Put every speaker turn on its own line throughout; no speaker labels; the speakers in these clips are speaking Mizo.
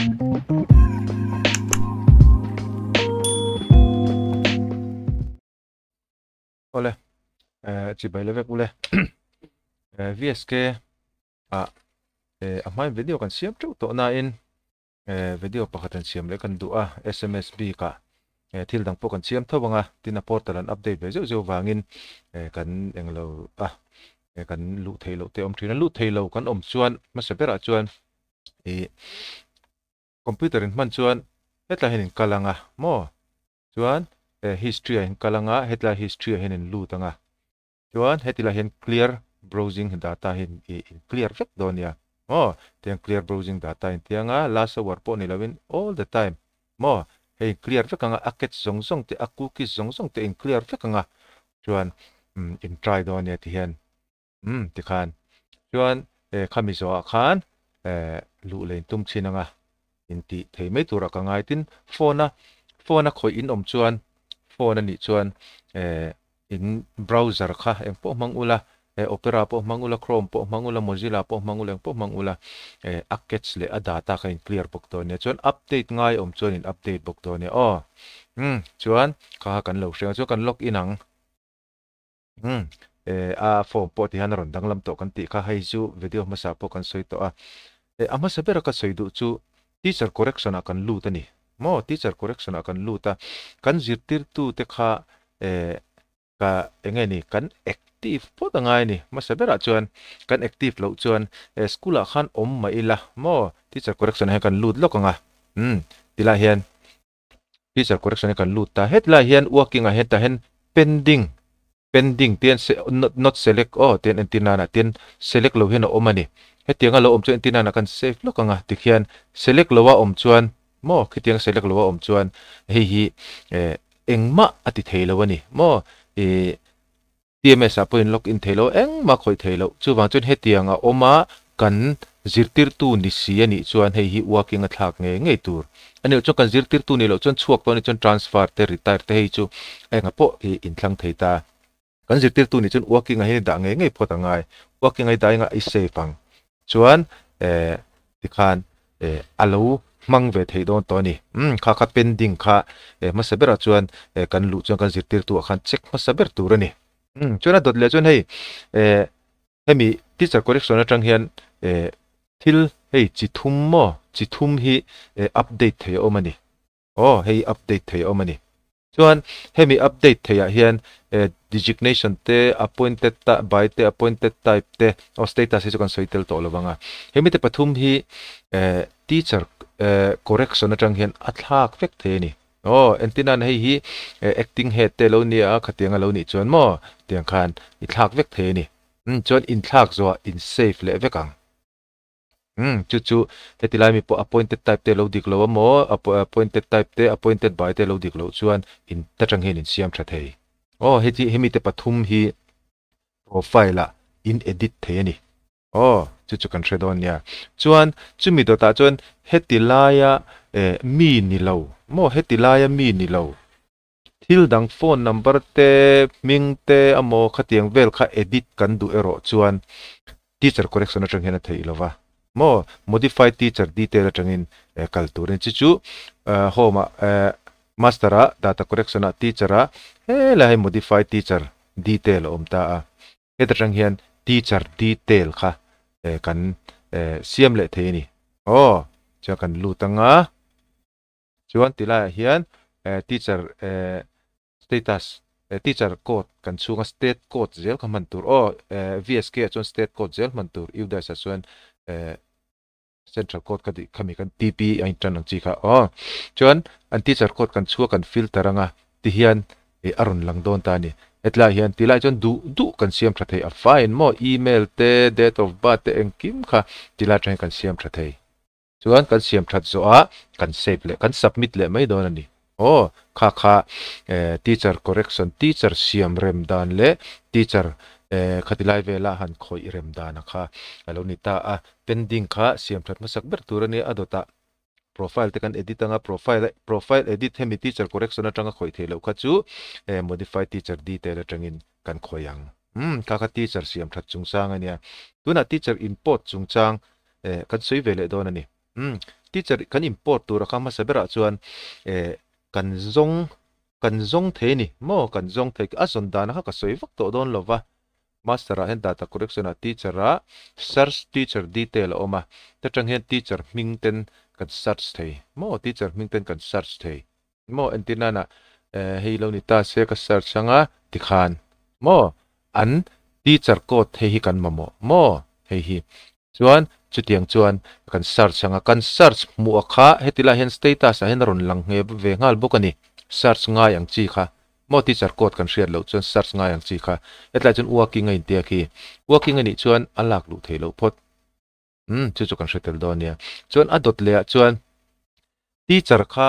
Awle, chibai le vek ule. VSK a a hmain video kan siam teuh tawh nain video pakhat an siam leh kan duh a, sms bik ah thil dang pawh kan siam tho ang a, tin a portal an update ve zeuh zeuh vangin kan englo a kan luh theih loh te a awm thin a, luh theih lo kan awm chuan hmasa berah chuan ih computer in hman chuan hetlai hian in kal ang a maw chuan history ah in kal ang a, hetlai history ah hian in lut ang a. Chuan heti lai hian clear browsing data hi in clear vek dawn nia maw? Tiang clear browsing data in tiang a, last hour pawh ni loin all the time maw? Hei in clear vek ang a, a cache zawng zawng te, a cookies zawng zawng te in clear vek ang a, chuan in try dawn nia ti hian umm tikhan chuan khami zawhah khan luh leh in tum chhin ang a, in tih thei mai turah ka ngai tin phone a phone a khawih in awm chuan phone a nih chuan In browser kha eng pawh hmang ula, Opera pawh hmang ula, Chrome pawh hmang ula, Mozilla pawh hmang ula, eng pawh hmang ula, a cache leh a data kha in clear bawk dawn nia. Chuan update ngai awm chuan in update bawk dawn nia aw. Umm chuan kha kha kan lo hreng a, chuan kan log in ang. Umm a form pawh ti hian a rawn danglam tawh kan tih kha, hei chu video hmasa pawh kan sawi tawh a. A hmasa bera ka sawi duh chu teacher correction ah kan lut a ni. Maw teacher correction ah kan lut a, kan zirtirtute kha eh ka enge ni kan active phawt a ngai a ni. Hmasa berah chuan kan active loh chuan eh school ah khan awm mah ila maw teacher correction ah hian kan lut lawk ang a, umm tilai hian teacher correction hi kan lut ta hetlai hian working ah hian tah hian pending pending te hian not select aw te hian entir nana tin select lo hian a awm a ni hetiang a lo awm chuan entir nana kan save lawk ang a tikhian select lo a awm chuan maw khitiang select lo a awm chuan hei hi eh engmah a ti thei lo a ni maw ih TMS ah pawh in log in thei lo engmah khawih thei loh. Chuvang chuan hetiang a awm a kan zirtirtu ni si a nih chuan hei hi working a thlak ngei ngei tur a nih loh chuan kan zirtirtu nih loh chuan chhuak tawh a nih chuan transfer te retire te hei chu enga pawh hi inthlang thei ta. Kan zirtirtu nih chuan working ah hian i dah ngei ngei phawt a ngai. Working a i dah inga i save ang. Chuan eh tikhan eh a lo hmang ve theih dawn tawh a ni. Umm kha kha pending kha eh hmasa berah chuan eh kan luh chuan kan zirtirtu ah khan check hmasa ber tur a ni. Umm chuan a dawt leh chuan hei eh hemi teacher correction atang hian eh thil hei chi thum maw chi thum hi eh update thei a awm a ni. Aw, hei update thei a awm a ni. Chuan hemi update theiah hian designation te, appointed by te, appointed type te, aw status hi chu kan sawi tel tawh lo vang a. Hemi te pathum hi teacher correction atang hian a thlak vek thei a ni. Aw, entirnan hei hi acting head te lo nia a, khatiang a lo nih chuan maw tiang khan i thlak vek thei a ni. Chuan inthlak zawhah in save leh vek ang. Umm chu chu heti lai mi pawh appointed type te lo dik lo a maw appointed type te appointed by te lo dik loh chuan in ta tang hian in siam tha thei. Aw heti hemi te pathum hi profile ah in edit thei a ni. Aw chu chu kan hre dawn nia. Chuan chumi dawtah chuan heti laia eh mi ni lo maw heti laia mi ni lo thil dang phone number te hming te amaw khatiang vel kha edit kan duh erawh chuan teacher correction atang hian a theih lo va maw modify teacher detail atangin kal turin chi chu home ah master ah data correction ah teacher ah helai hi modify teacher detail a awm ta a heta tang hian teacher detail kha kan siam leh thei a ni aw chuan kan lut anga. Chuan ti laiah hian teacher status teacher code kan chhunga state code zel kha hman tur aw VSK ah chuan state code zel hman tur UDISE ah chuan central code ka tih khami kan TP a intan ang chi kha aw chuan an teacher code kan chhunga kan filter anga ti hian a rawn lang dawn ta a ni hetlaiah hian ti laiah chuan duh duh kan siam tha thei a fine maw email te date of birth te engkim kha ti lai atang hian kan siam tha thei. Chuan kan siam that zawh a kan save leh kan submit leh mai dawn a ni. Aw kha kha teacher correction teacher siam rem dan leh teacher khati lai vela han khawih rem dan a kha a lo ni ta a. Pending kha siam that hmasak ber tur a nia a dawtah profile te kan edit anga profile profile edit hemi teacher correction atanga khawih theih loh kha chu modify teacher detail atangin kan khawih ang. Umm kha kha teacher siam that chungchang a nia. Tunah teacher import chungchang Eh, kan sawi ve leh dawn a ni. Umm, Teacher kan import tur a kha hmasa berah chuan eh kan zawng kan zawng thei a ni maw kan zawng thei a zawn dan kha ka sawi vak tawh dawn lo va master ah hian data correction ah teacher ah search teacher detail a awm a ta tang hian teacher hming ten kan search thei maw teacher hming ten kan search thei maw entir nana eh hei lo ni ta se ka search anga tikhan maw an teacher code hei hi kan mamawh maw hei hi Chuan chutiang chuan kan search anga kan search hmuh a kha heti lai hian status ah hian a rawn lang nghe ve nghal bawk a ni. Search ngai ang chi kha maw teacher code kan hriat loh chuan search ngai ang chi kha hetlai chuan working a intia khi working a nih chuan a lak luh theih loh phawt. Umm chu chu kan hre tel dawn nia. Chuan a dawt leh ah chuan teacher kha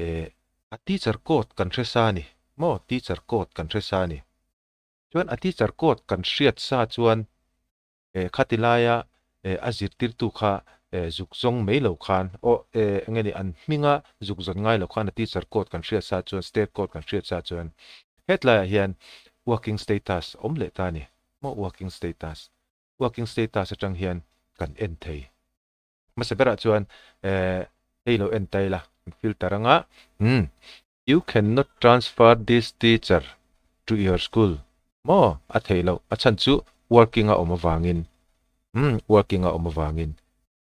eh a teacher code kan hre sa a ni maw teacher code kan hre sa a ni. Chuan a teacher code kan hriat sa chuan eh khati laia eh a zirtirtu kha eh zuk zawng mai lo khan aw eh enge ni an hminga zuk zawn ngai lo khan a teacher code kan hriat sa chuan state code kan hriat sa chuan hetlaiah hian working status awm leh ta a ni maw working status working status atang hian kan en thei hmasa berah chuan eh hei lo en ta ila filter anga umm You cannot transfer this teacher to your school maw? A theih loh, a chhan chu working a awm avangin. Umm, working a awm avangin.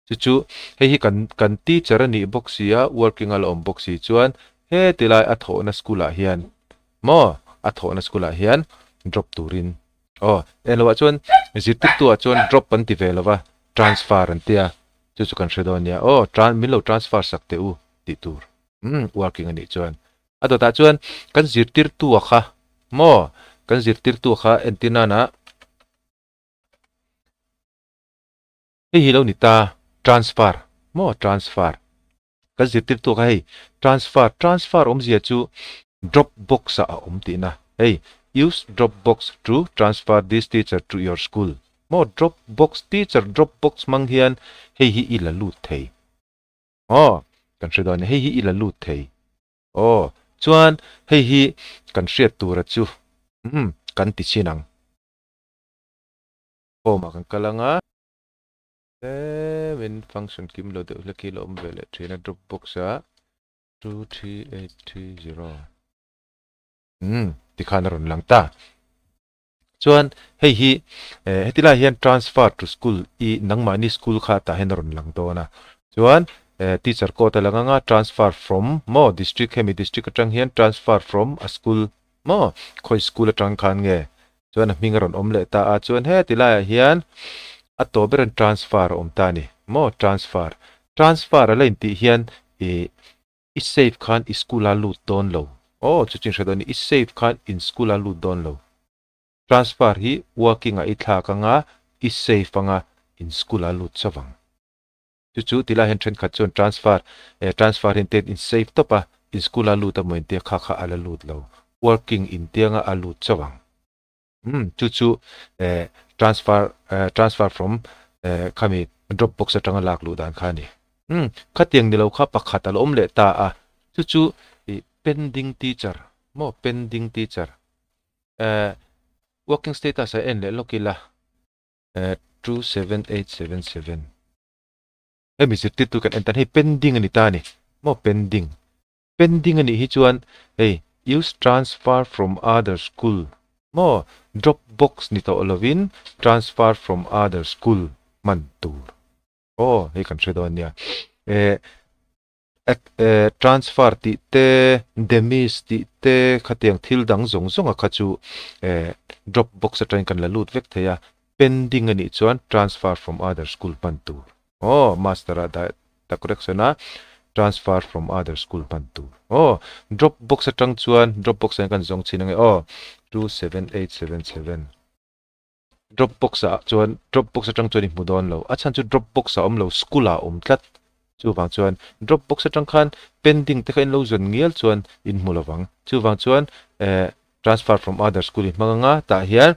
Chu chu hei hi kan kan teacher a nih bawk si a, working a la awm bawk si chuan heti lai a thawhna school ah hian maw a thawhna school ah hian drop turin aw eng lohah chuan zirtirtu ah chuan drop an ti ve lova transfer an tia chu chu kan hre dawn nia aw tran min lo transfer sak teh u tih tur. Umm working a nih chuan a dawtah chuan kan zirtirtu a kha maw kan zirtirtu a kha entir nana hei hi lo ni ta transfer maw transfer kan zirtirtu a kha hei transfer transfer awmzia chu drop box ah a awm tihna hei use drop box to transfer this teacher to your school maw drop box teacher drop box hmang hian hei hi i la lut thei. Aw, kan hre dawn e, hei hi i la lut thei. Aw, chuan hei hi kan hriat tura chu, umm, kan ti chin ang. Form ah kan kal ang a. Tlemin function kim lo deuh hlek hi la awm ve leh thin a, Dropbox ah 23830. Umm, tikhan a rawn lang ta. Chuan hei hi eh heti lai hian transfer to school i nangmahni school kha tah hian a rawn lang dawn a. Chuan eh teacher code a lang anga transfer from maw district hemi district atang hian transfer from a school maw khawi school atang khan nge chuan a hming a rawn awm leh ta a. Chuan heti laiah hian a tawp ber an transfer a awm ta a ni maw transfer. Transfer a la intih hian ih I save khan i school a lut dawn lo. Aw chu chin hre dawn i save khan in school a lut dawn lo. Transfer hi working ah i thlak anga i save anga in school a lut chauh ang. Chu chu ti lai hian thenkhat chuan transfer eh transfer hi in save tawp a in school a lut amaw intia kha kha a la lut lo. Working intianga a lut chauh ang. Umm chu chu eh transfer eh transfer from eh khami drop box atanga lak luh dan kha a ni. Umm khatiang ni lo kha pakhat a la awm leh ta a chu chu ih pending teacher maw pending teacher eh working status ah en leh lawk ila eh 27877 hemi zirtirtu kan en tan hei pending a ni ta a ni maw pending Pending a nih hi chuan hei use transfer from other school maw drop box ni tawh lovin transfer from other school hman tur aw hei kan hre dawn nia eh eh transfer tih te demis tih te khatiang thil dang zawng zawng a kha chu eh drop box atangin kan la lut vek thei a pending a nih chuan transfer from other school hman tur aw master ah dah ta correction a transfer from other school hman tur aw drop box atang chuan drop box ah hian kan zawng chhin ange aw 27877 drop box ah chuan drop box atang chuan i hmu dawn lo a chhan chu drop box ah awm lo school ah awm tlat chuvang chuan drop box atang khan pending te kha in lo zawn ngial chuan in hmu lovang chuvang chuan eh transfer from other school i hmang anga tah hian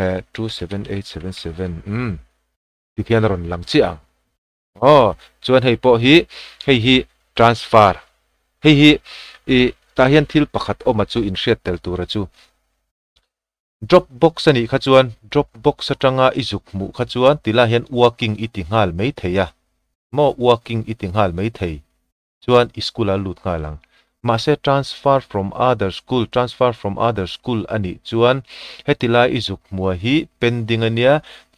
eh 27877 umm tikhian a rawn lang chiah ang. Aw, chuan hei pawh hi, hei hi transfer, hei hi i tah hian thil pakhat awma chu inhriat tel tura chu drop box a nih kha chuan drop box atanga i zuk hmuh kha chuan tilai hian working i ti nghal mai thei a. Maw working i ti nghal mai thei chuan i school ah lut nghal ang. Mahse transfer from other school, transfer from other school a nih chuan heti lai i zuk hmua hi pending a nia,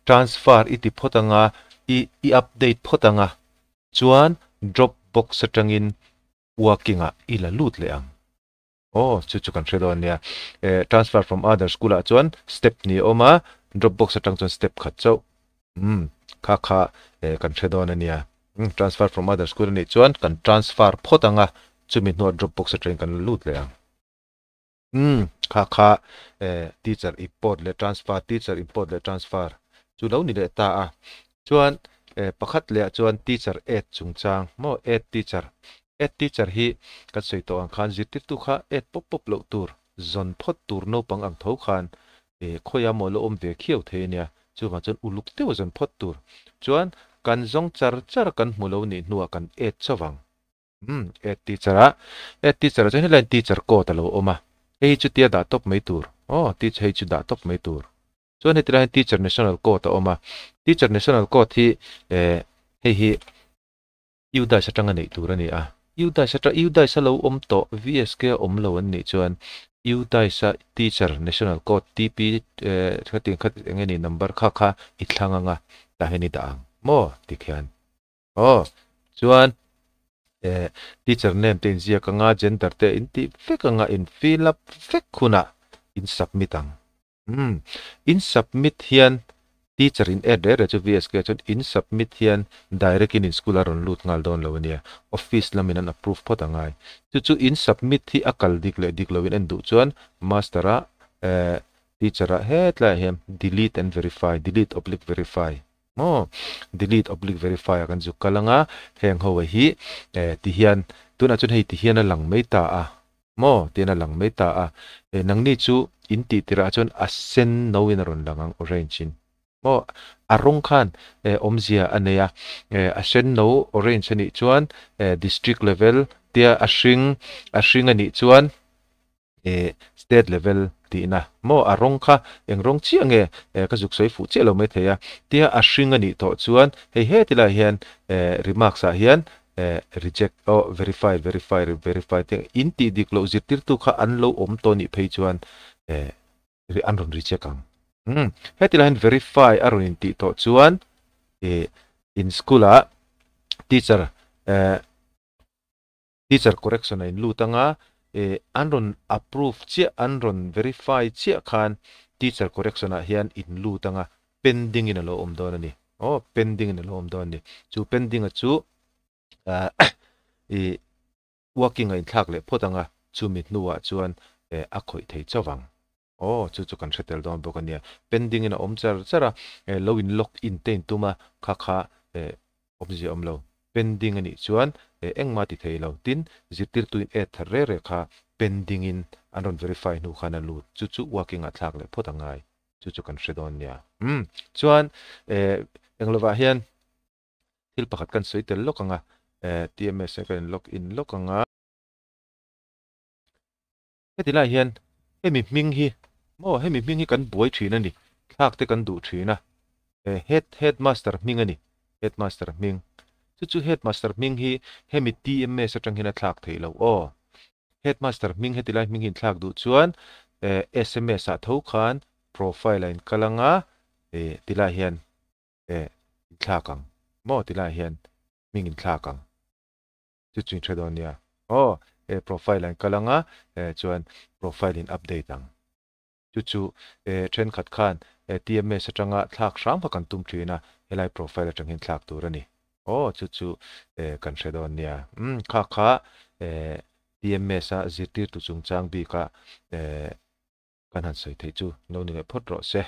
transfer i ti phawt anga, i i update phawt anga chuan drop box atangin working ah i la lut leh ang. Aw, chu chu kan hre dawn nia. Eh, transfer from other school ah chuan step ni a awm a, drop box atang chuan step khat chauh. Umm, kha kha eh kan hre dawn a nia. Umm, transfer from other school a nih chuan kan transfer phawt ang a, chumi hnuah drop box atangin kan la lut leh ang. Umm, kha kha eh teacher import leh transfer, teacher import leh transfer chu lo ni leh ta a. Chuan eh pakhat leh ah chuan teacher add chungchang maw, add teacher Add teacher hi kan sawi tawh ang khan zirtirtu kha add pawp pawp loh tur, zawn phawt tur naupang ang tho khan eh khawiah maw lo awm ve khiau thei a nia, chuvang chuan uluk deuh zawn phawt tur. Chuan kan zawng char char kan hmu lo nih hnuah kan add chauh vang. Umm add teacher a, add teacher ah chuan helaiin teacher code a lo awm a, hei hi chutia dah tawp mai tur, aw teacher hei chu dah tawp mai tur. Chuan heti laiin teacher national code a awm a, teacher national code hi eh hei hi UDISE atanga neih tur a ni a. UDISE atang UDISE a lo awm tawh VSK a awm lo an nih chuan UDISE a Teacher National Code TP khatiang kha eng nge ni number kha kha i thlang anga tah hian i dah ang maw tikhian aw chuan eh teacher name te inziak anga gender te in tih vek anga in fill up vek hunah in submit ang. Umm. In submit hian teacher in add reh reh chu VSK chuan in submit hian direct in in school a rawn lut nghal dawn lo ania. Office lam in an approve phawt a ngai. Chu chu in submit hi a kal dik leh dik lo in en duh chuan master ah eh teacher ah hetlaiah hian delete and verify, delete oblique verify maw delete oblique verify ah kan zuk kal anga heng ho a hi eh ti hian tunah chuan hei ti hian a lang mai ta a. Maw? Tiin a lang mai ta a. Eh, nangni chu in tih tirah chuan a sen no in a rawn lang ang, orange in. Maw? A rawng khan eh awmzia a nei a. Eh, a sen no, orange a nih chuan eh district level tia a hring, a hring a nih chuan eh state level tihna. Maw? A rawng kha eng rawng chiah nge? Eh, ka zuk sawi fuh chiah lo mai thei a. Tia a hring a nih tawh chuan hei heti lai hian eh remarks ah hian Eh reject aw verify verify verify te in tih dik loh zirtirtu kha an lo awm tawh nih phei chuan eh an rawn reject ang. Umm heti lai hian verify a rawn in tih tawh chuan eh in school ah teacher eh teacher correction a in lut anga eh an rawn approve chiah an rawn verify chiah khan teacher correction ah hian in lut anga pending in a lo awm dawn a ni. Aw, pending in a lo awm dawn a ni. Chu pending a chu ah i working a inthlak leh phawt ang a, chumi hnuah chuan eh a khawih thei chauh ang. Aw, chu chu kan hre tel dawn bawk a nia. Pending in a awm char char a, eh lo in lock in te in tum a, kha kha eh awmzia awm lo. Pending a nih chuan eh engmah ti thei lo. Tin, zirtirtu in add thar reh reh kha pending in an rawn verify hnu khan a lut. Chu chu working ah thlak leh phawt a ngai. Chu chu kan hre dawn nia. Umm. Chuan eh eng lovah hian thil pakhat kan sawi tel lawk ang a, eh TMS ah kan in log in lawk ang a. Heti lai hian hemi hming hi maw hemi hming hi kan buai thin a ni. Thlak te kan duh thin a. Eh head headmaster hming a ni. Headmaster hming. Chu chu headmaster hming hi hemi TMS atang hian a thlak theih loh aw. Headmaster hming heti lai hming hi inthlak duh chuan eh sms ah tho khan profile ah in kal anga eh ti lai hian eh inthlak ang maw ti lai hian hming inthlak ang chu chu in hre dawn nia aw eh profile ah in kal anga eh chuan profile in update ang. Chu chu eh thenkhat khan eh TMS atanga thlak hram kha kan tum thin a, helai profile atang hian thlak tur a ni. Aw chu chu eh kan hre dawn nia. Umm kha kha eh TMS a zirtirtu chungchang bika eh kan han sawi theih chu lo ni leh phawt rawh se.